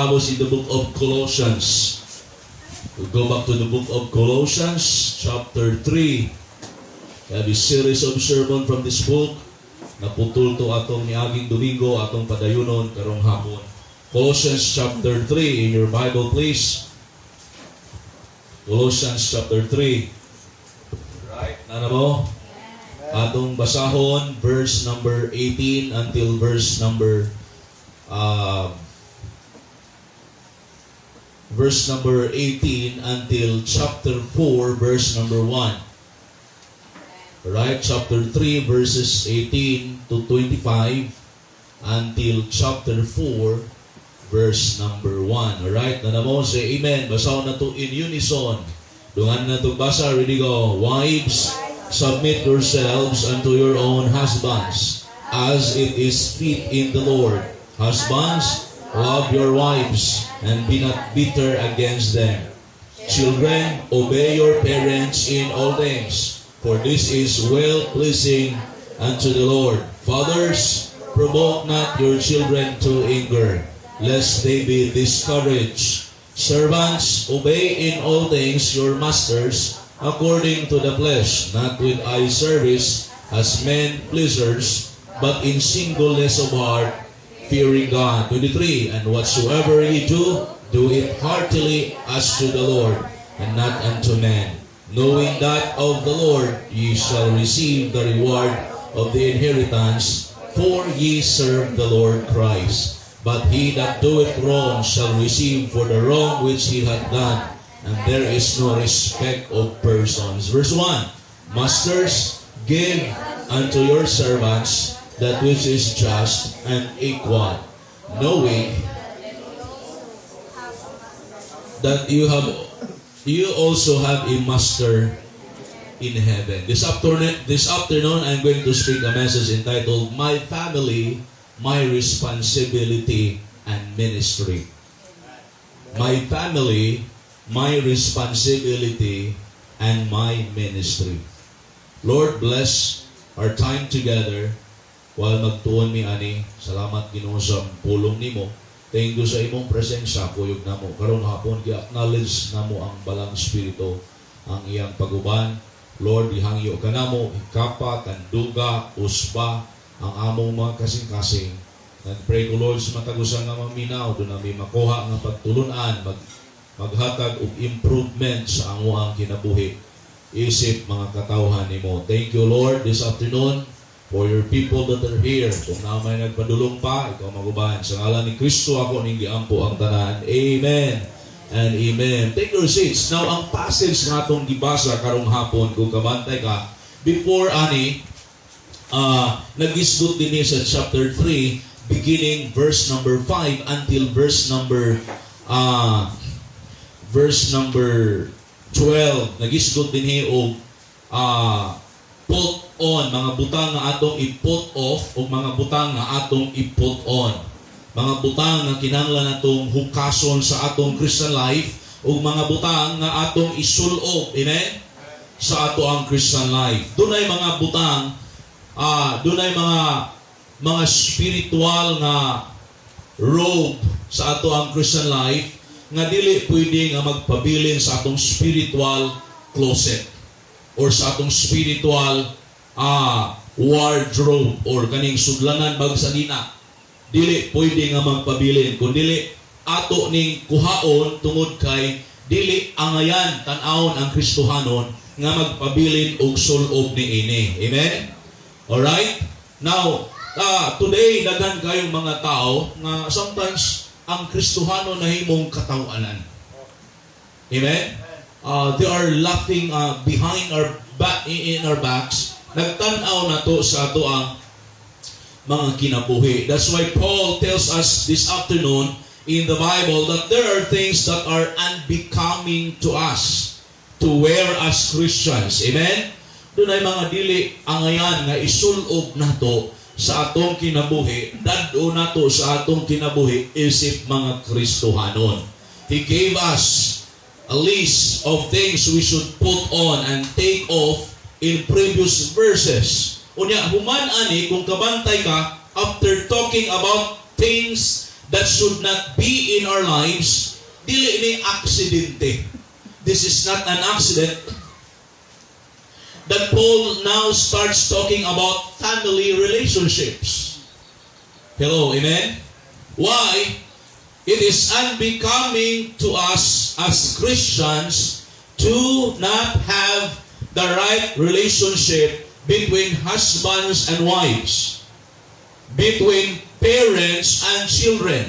Was in the book of Colossians. We'll go back to the book of Colossians, chapter 3. We have a series of sermon from this book. Naputol to atong niaging Domingo, atong padayunon karong hapon. Colossians chapter 3 in your Bible, please. Colossians chapter 3. Right? Naa na mo? Atong basahon verse number 18 until verse number 18 until chapter 4 verse number 1. Right? Chapter 3 verses 18 to 25 until chapter 4 verse number 1. Alright? Naa na mo, say amen. Basahon nato in unison. Dungan nato basa, ready, go. Wives, submit yourselves unto your own husbands, as it is fit in the Lord. Husbands, love your wives, and be not bitter against them. Children, obey your parents in all things, for this is well pleasing unto the Lord. Fathers, provoke not your children to anger, lest they be discouraged. Servants, obey in all things your masters according to the flesh, not with eye service as men pleasers, but in singleness of heart, fearing God. 23. And whatsoever ye do, do it heartily as to the Lord, and not unto men, knowing that of the Lord ye shall receive the reward of the inheritance, for ye serve the Lord Christ. But he that doeth wrong shall receive for the wrong which he hath done, and there is no respect of persons. Verse 1. Masters, give unto your servants that which is just and equal, knowing that you also have a master in heaven. This afternoon, I'm going to speak a message entitled "My Family, My Responsibility and Ministry." My family, my responsibility, and my ministry. Lord, bless our time together while magtuon mi ani. Salamat, Ginoo, sa pulong nimo. Thank you sa imong presensya kuyog namo. Karong hapon, gi-acknowledge namo ang Balaang Espiritu, ang iyang paguban. Lord, ihangyo ka namo, hikapa, tanduga, usba ang among mga kasing-kasing. Nag-pray ko, Lord, sa matag usa nga maminaw, duna mi makuha nga pagtulunan, maghatag og improvement sa among kinabuhi isip mga katawhan nimo. Thank you, Lord, this afternoon for your people that are here. Kung naa may nagpadulong pa, ikaw maguban. Sa ngalan ni Kristo ako ning giampo ang tanan. Amen and amen. Take your seats. Now, ang passage nga atong gibasa karong hapon, kung kabantay ka, before ani, nagisgot din sa chapter 3, beginning verse number 5 until verse number 12. Nagisgot din og put on, mga butang nga atong i-put off o mga butang nga atong i-put on. Mga butang nga kinahanglan natong hukason sa atong Christian life o mga butang nga atong isulob, amen? Sa ato ang Christian life. Dunay mga butang, dunay mga spiritual nga robe sa ato ang Christian life nga dili pwede nga magpabilin sa atong spiritual closet or sa atong spiritual wardrobe or kaning sudlanan bag sa dina. Dili pwede nga magpabilin kun dili ato ning kuhaon, tungod kay dili angayan tan-awon ang Kristohanon nga magpabilin og sulob niini. Amen. Alright, now today daghan kayong mga tao nga sometimes ang Kristohanon nahimong katawanan. Amen. They are laughing behind our back, in our backs. Nagtan-aw na to sa ato ang mga kinabuhi. That's why Paul tells us this afternoon in the Bible that there are things that are unbecoming to us to wear as Christians. Amen? Dunay mga dili angayan nga isulob nato sa atong kinabuhi, dad-on nato sa atong kinabuhi isip mga Kristohanon. He gave us a list of things we should put on and take off in previous verses. Unya, human ani, kung kabantay ka, after talking about things that should not be in our lives. Dili ni aksidente. This is not an accident that Paul now starts talking about family relationships. Hello, amen? Why? It is unbecoming to us as Christians to not have the right relationship between husbands and wives, between parents and children.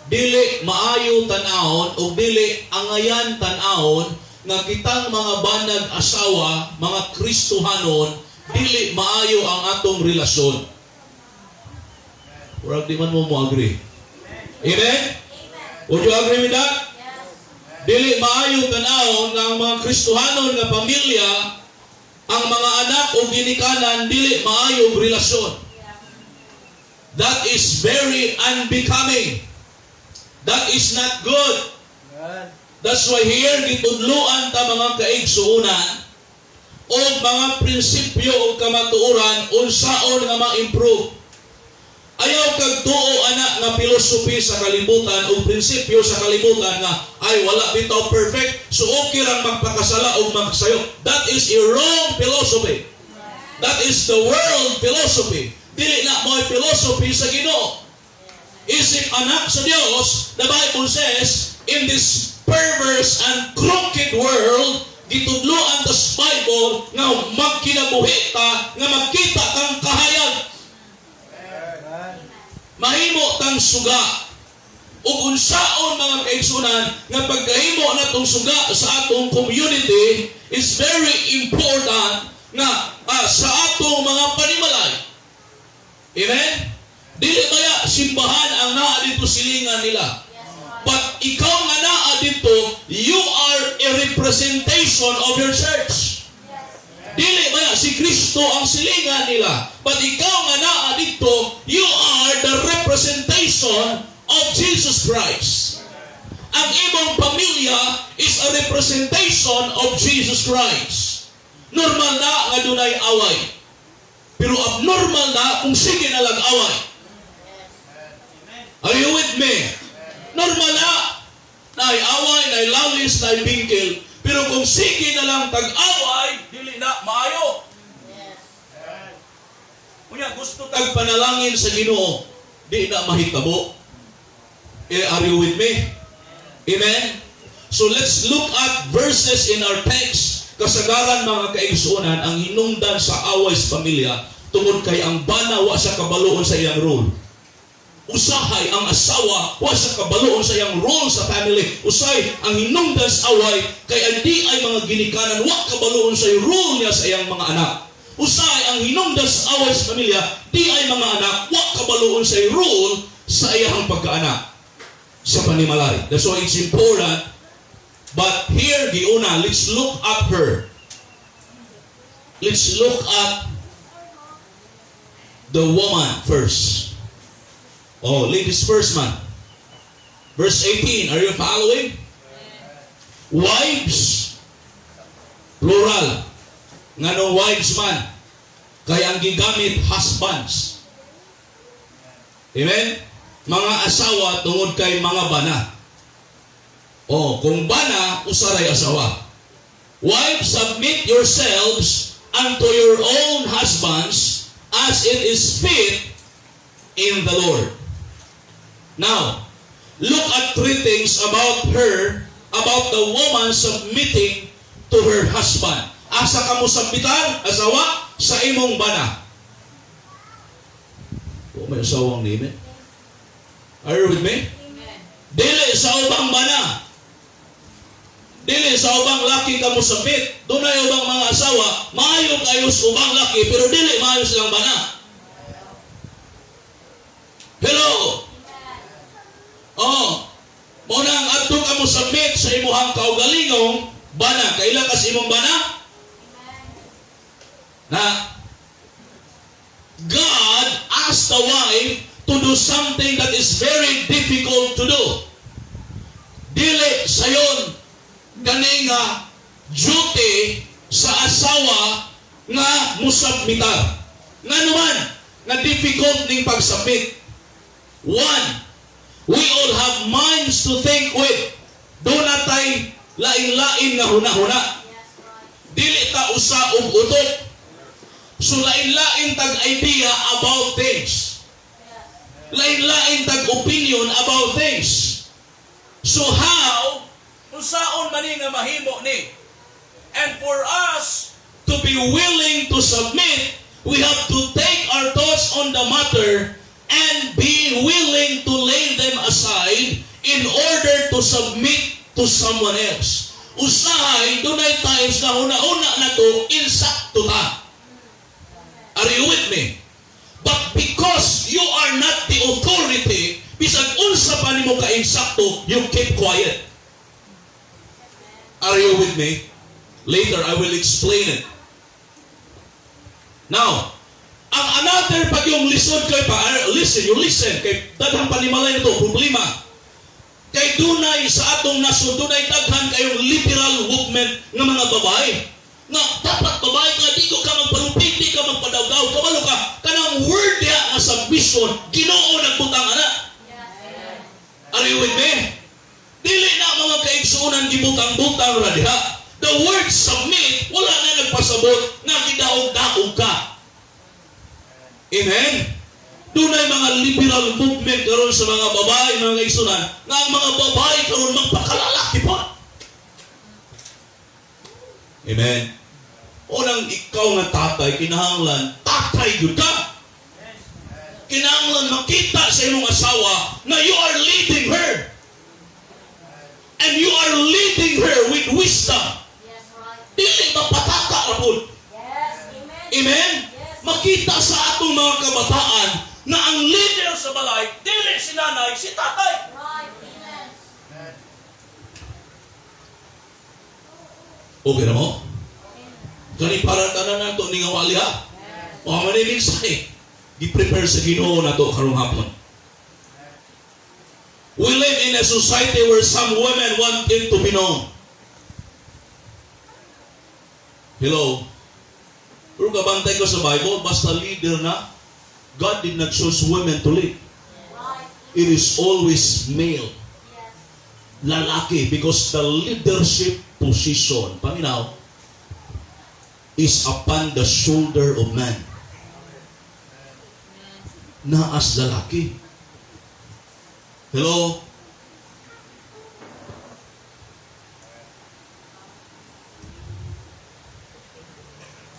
Dili maayo tan-awon o dili angayan tan-awon nga kitang mga banag asawa, mga Kristohanon, dili maayo ang atong relasyon. Murag di man mo mo agree. Amen? Would you agree with that? Dili maayo tan-awon nga ang mga Kristohanon nga pamilya, ang mga anak o ginikanan, dili maayo og relasyon. That is very unbecoming. That is not good. That's why here gitudluan ta, mga kaigsuonan, og mga prinsipyo o kamatuoran unsaon nga ma-improve. Ayaw kag tuo ana nga philosophy sa kalibutan o prinsipyo sa kalibutan nga ay wala bitaw perfect, so okay rang magpakasala o magsayo. That is a wrong philosophy. That is the world philosophy. Dili na mo philosophy sa Ginoo. Isip anak sa Dios, the Bible says, in this perverse and crooked world, gitudloan ta sa Bible nga magkinabuhi ta nga magkita kang kahayag. Mahimo tang suga. Ug unsaon, mga kaigsunan, nga pagkahimo natong suga sa atong community is very important nga sa atong mga panimalay. Amen? Dili baya simbahan ang naa dito silingan nila. But ikaw nga naa dito, you are a representation of your church. Dili baya si Kristo ang silingan nila. But ikaw nga naa dito, you are the representation of Jesus Christ. Ang imong pamilya is a representation of Jesus Christ. Normal na nga dunay away. Pero abnormal na kung sige na lang away. Are you with me? Normal na. Naay away, naay lawis, naay bingkil. Pero kung sige na lang tag-away, dili na maayo. Unya, gusto tag panalangin sa Ginoo, di na mahitabo. Eh, are you with me? Amen? So let's look at verses in our text. Kasagaran, mga kaigsuonan, ang hinungdan sa away sa pamilya tungod kay ang bana wa sa kabaloon sa iyang role. Usahay ang asawa wa sa kabaloon sa iyang role sa family. Usahay ang hinungdan sa away kay ang di ay mga ginikanan wa kabaloon sa role niya sa iyang mga anak. Usahay ang hinungdan sa away sa pamilya, di ay mga anak wa kabaloon sa role sa iyang pagkaanak sa panimalay. That's why it's important. But here, giuna, let's look at her. Let's look at the woman first. Oh, ladies first, man. Verse 18, are you following? Wives, plural. Nganong wives man? Kay ang gigamit, husbands. Amen? Mga asawa tungod kay mga bana. Oh, kung bana, usa ray asawa. Wives, submit yourselves unto your own husbands as it is fit in the Lord. Now, look at three things about her, about the woman submitting to her husband. Asa ka mo submitan, asawa? Sa imong bana. O, may asawang name. Are you with me? Amen. Dili sa ubang bana. Dili sa ubang laki ka mo submit. Dunay ubang mga asawa, maayo kayo sa ubang laki, pero dili maayo silang bana. Hello? Oh. Mao na ang adto ka mo submit sa imuhang kaugalingong bana. Kaila kas imong bana? Na God asked the wife to do something that is very difficult to do. Dili sayon kani nga duty sa asawa nga musubmitar. Nga naman, nga difficult ning pagsubmit. One, We all have minds to think with. Duna tay lain-lain nga huna-huna. Dili ta usa og utok. So lain-lain tag idea about things. Lain-lain tag opinion about things. So how, unsaon man ni nga mahimo ni? And for us to be willing to submit, we have to take our thoughts on the matter and be willing to lay them aside in order to submit to someone else. Usahay, dunay times na huna-huna nato, insakto ta. Are you with me? But because you are not the authority, bisag unsa pa nimo ka-insakto, you keep quiet. Are you with me? Later, I will explain it. Now, ang another pag yung lisod kay pa, listen, you listen, kay daghang panimalay nito, problema. Kay dunay sa atong nasod, dunay daghan kayong liberal movement nga mga babae. Nga dapat babae ka, di ko ka magpalupig, di ka magpadawdaw, kabalo ka, kanang word diha nga submission, Ginoo nagbutang ana. Are you with me? Dili na, mga kaigsuonan, gibutang-butang ra diha. The word "submit", wala na nagpasabot nga gidaog-daog ka. Amen? Dunay mga liberal movement karon sa mga babae, mga kaigsuonan, nga ang mga babae karon magpakalalaki pa. Amen? Unang ikaw nga tatay, kinahanglan, tatay gyud ka. Kinahanglan makita sa imong asawa na you are leading her. And you are leading her with wisdom. Dili mapataka ra pud. Yes, amen. Amen? Yes. Makita sa atong mga kabataan na ang leader sa balay, dili si nanay, si tatay. Right, amen. Okay na mo? Kani para tanan nato ni nga wali ha. O man ni mensahe. Gi-prepare sa Ginoo nato karong hapon. We live in a society where some women want it to be known. Hello? Pero kabantay ko sa Bible, basta leader na, God did not choose women to lead. It is always male. Lalaki, because the leadership position, paminaw, is upon the shoulder of man. Naas lalaki. Hello?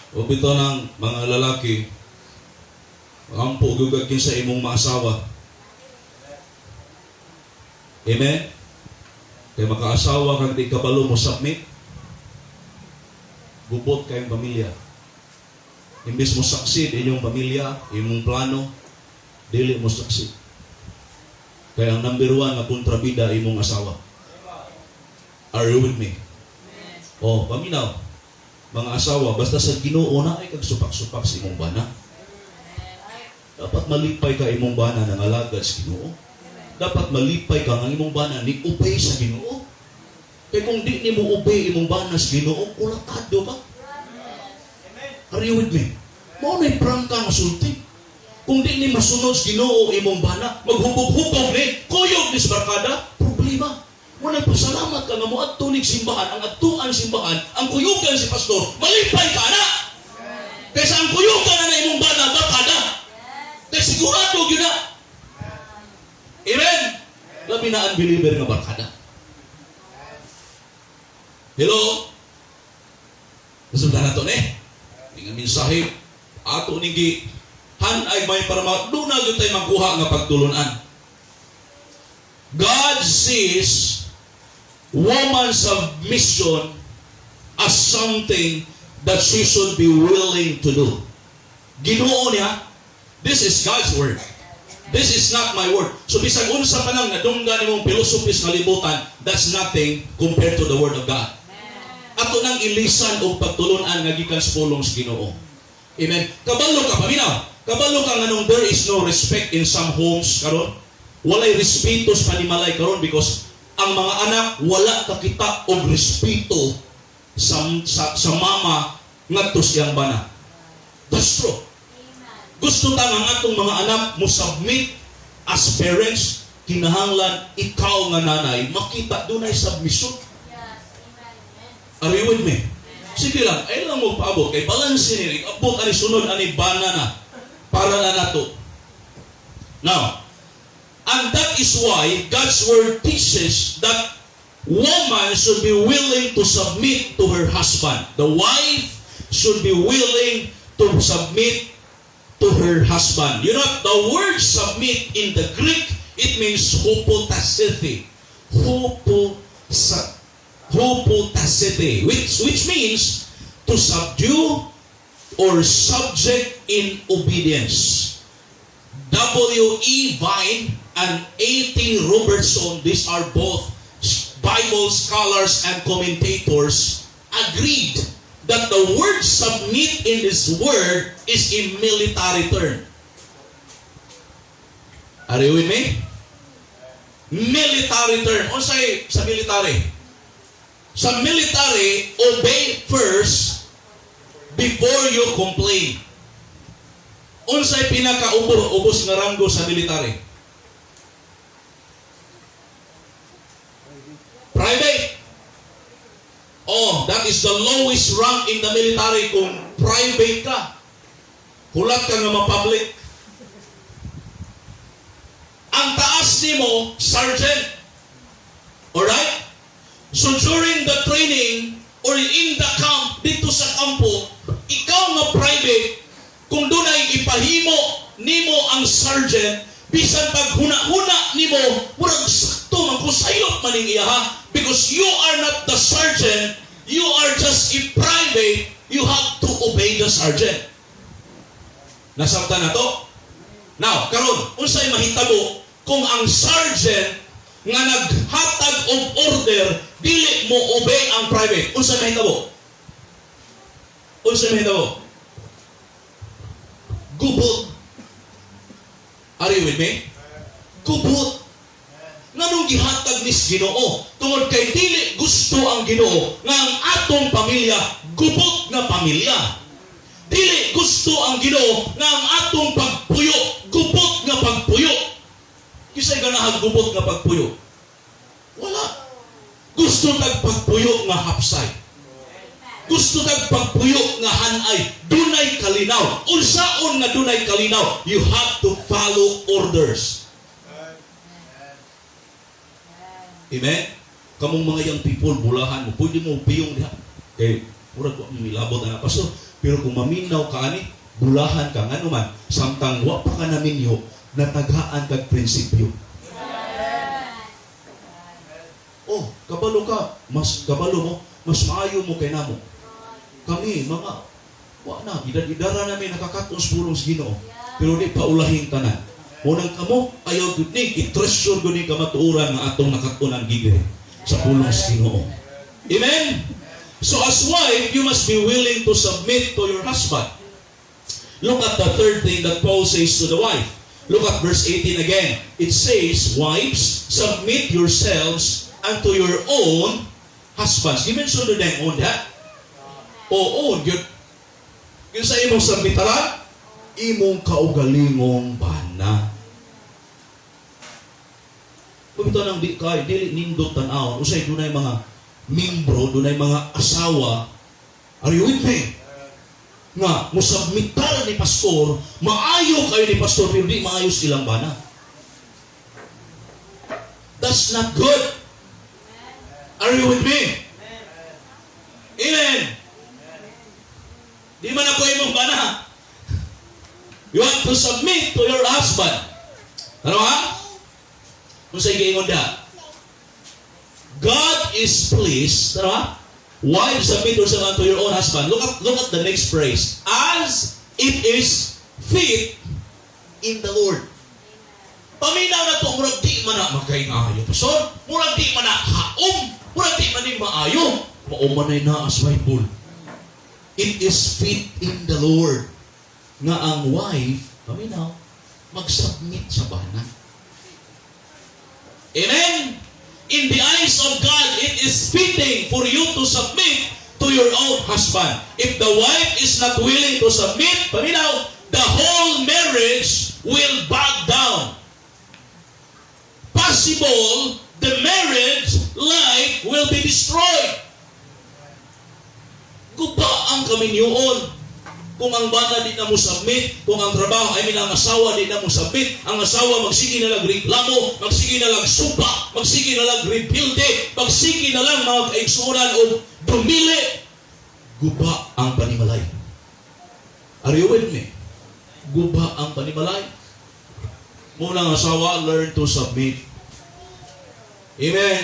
O bitaw ng mga lalaki, ampo gyud ka kinsa imong maasawa. Amen? Kay makaasawa kag di kabalo mo submit, gubot kayong pamilya. Imbis mo succeed inyong pamilya, imong plano, dili mo succeed. Kaya ang number one nga kontrabida, imong asawa. Are you with me? Oh, paminaw. Mga asawa, basta sa Ginoo na ay kag supak-supak sa imong bana. Dapat malipay ka imong bana nga alagad sa Ginoo. Dapat malipay ka nga imong bana ni obey sa Ginoo. Kay kung di nimo obey imong bana sa Ginoo, kulatado ka. Are you with me? Mao na'y prangka nga sulti. Kung di ni masunod sa Ginoo imong bana, maghubog-hubog ni, kuyog ni sa barkada, problema. Mo nang pasalamat ka nga moadto nig simbahan, ang adtuan simbahan, ang kuyugan si pastor, malipay ka na. Kaysa ang kuyugan na imong bana, barkada. Kay sigurado gyud na. Amen. Labi na unbeliever nga barkada. Hello? Nasundan na to ni. Di nga mensahe, ato ning gi han ay may para ma doon na gyud tayo makuha nga pagtulunan. God sees woman's submission as something that she should be willing to do. Ginoo niya, this is God's word. This is not my word. So bisag unsa pa nang nadunggan nimong philosophies nga libutan, that's nothing compared to the word of God. Ato nang ilisan og pagtulunan nga gikan sa pulong sa Ginoo. Amen. Kabalo ka, paminaw. Kabalo ka nganong there is no respect in some homes karon. Walay respeto sa panimalay karon because ang mga anak wala kakita og respeto sa mama ngadto siyang bana. That's true. Gusto ta nga ang atong mga anak mo submit as parents. Kinahanglan ikaw nga nanay, makita dunay submission. Yes. Amen. Amen. Are you with me? Sige lang, ay lang mo paabot. Kay balance ni, abot ani sunod ani bana na. Para na nato. Now, and that is why God's word teaches that woman should be willing to submit to her husband. The wife should be willing to submit to her husband. The word "submit" in the Greek, it means hupotasete. Hupotasete, which means to subdue or subject in obedience. W.E. Vine and A.T. Robertson, these are both Bible scholars and commentators, agreed that the word "submit" in this word is a military term. Are you with me? Military term. Unsay sa military? Sa military, obey first before you complain. Unsay pinakaubo ubos nga ranggo sa military? Private. Oh, that is the lowest rank in the military kung private ka. Hulat ka nga ma-public. Ang taas nimo, sergeant. Alright? So during the training or in the camp, dito sa kampo, ikaw nga private, kung dunay ipahimo nimo ang sergeant, bisan pag huna-huna nimo, murag sakto man ko, sayop man ning iya ha, because you are not the sergeant, you are just a private, you have to obey the sergeant. Nasabtan na to? Now, karon, unsay mahitabo kung ang sergeant nga naghatag og order dili mo obey ang private? Unsay mahitabo? Unsay mahitabo? Gubot. Are you with me? Gubot. Nganong gihatag nis Ginoo? Tungod kay dili gusto ang Ginoo nga ang atong pamilya gubot nga pamilya. Dili gusto ang Ginoo nga ang atong pagpuyo gubot nga pagpuyo. Kinsay ganahag gubot nga pagpuyo? Wala. Gusto tag pagpuyo nga hapsay. Gusto tag pagpuyo nga hanay, dunay kalinaw. Unsaon nga dunay kalinaw? You have to follow orders. Amen? Kamong mga young people, bulahan mo. Pwede mo piyong diha. Kay, murag wa mo milabot na pastor. Pero kung maminaw ka ani, bulahan ka. Ngano man, samtang wa pa ka naminyo, natagaan kag prinsipyo. Oh, kabalo ka, mas kabalo mo, mas maayo mo kay namo. Kami, mga, wa na, idad-idara namin nakakatos pulong sa Ginoo. Pero di pa ulahin tanan. Unang kamo, ayaw gud ni, i-treasure gud ni kamatuoran nga atong nakatunan gigi sa pulong sa Ginoo. Amen? So as wife, you must be willing to submit to your husband. Look at the third thing that Paul says to the wife. Look at verse 18 again. It says, "Wives, submit yourselves unto your own husbands." Gi-mention doon ang own ha? O own, yun. Yung sa imong submitaran, imong kaugalingong bana. Kung ito nang di kay, dili nindot tan-awon, usay dunay mga membro, dunay mga asawa, are you with me? Nga, musubmitar ni pastor, maayo kayo ni pastor, pero di maayos ilang bana. That's not good. Are you with me? Amen. Di man ako imong bana. You have to submit to your husband. Ano ha? Kung sa giingon da, God is pleased, ano ha? Wives, submit yourself unto your own husband. Look at the next phrase. "As it is fit in the Lord." Paminaw na to, murag di man na magkaingayo. Pastor, murag di man na haom, murag di man ni maayo. Mao man ay naa sa Bible. It is fit in the Lord nga ang wife, paminaw, mag-submit sa bana. Amen? In the eyes of God, it is fitting for you to submit to your own husband. If the wife is not willing to submit, paminaw, the whole marriage will back down. Possible the marriage life will be destroyed. Guba ang kaminyoon. Kung ang bana di na mo submit, kung ang trabaho, I mean, ang asawa di na mo submit, ang asawa magsige na lang reklamo, magsige na lang supa, magsige na lang rebelde, magsige na lang, mga kaigsuonan, o dumili, guba ang panimalay. Are you with me? Guba ang panimalay. Mao nang asawa, learn to submit. Amen.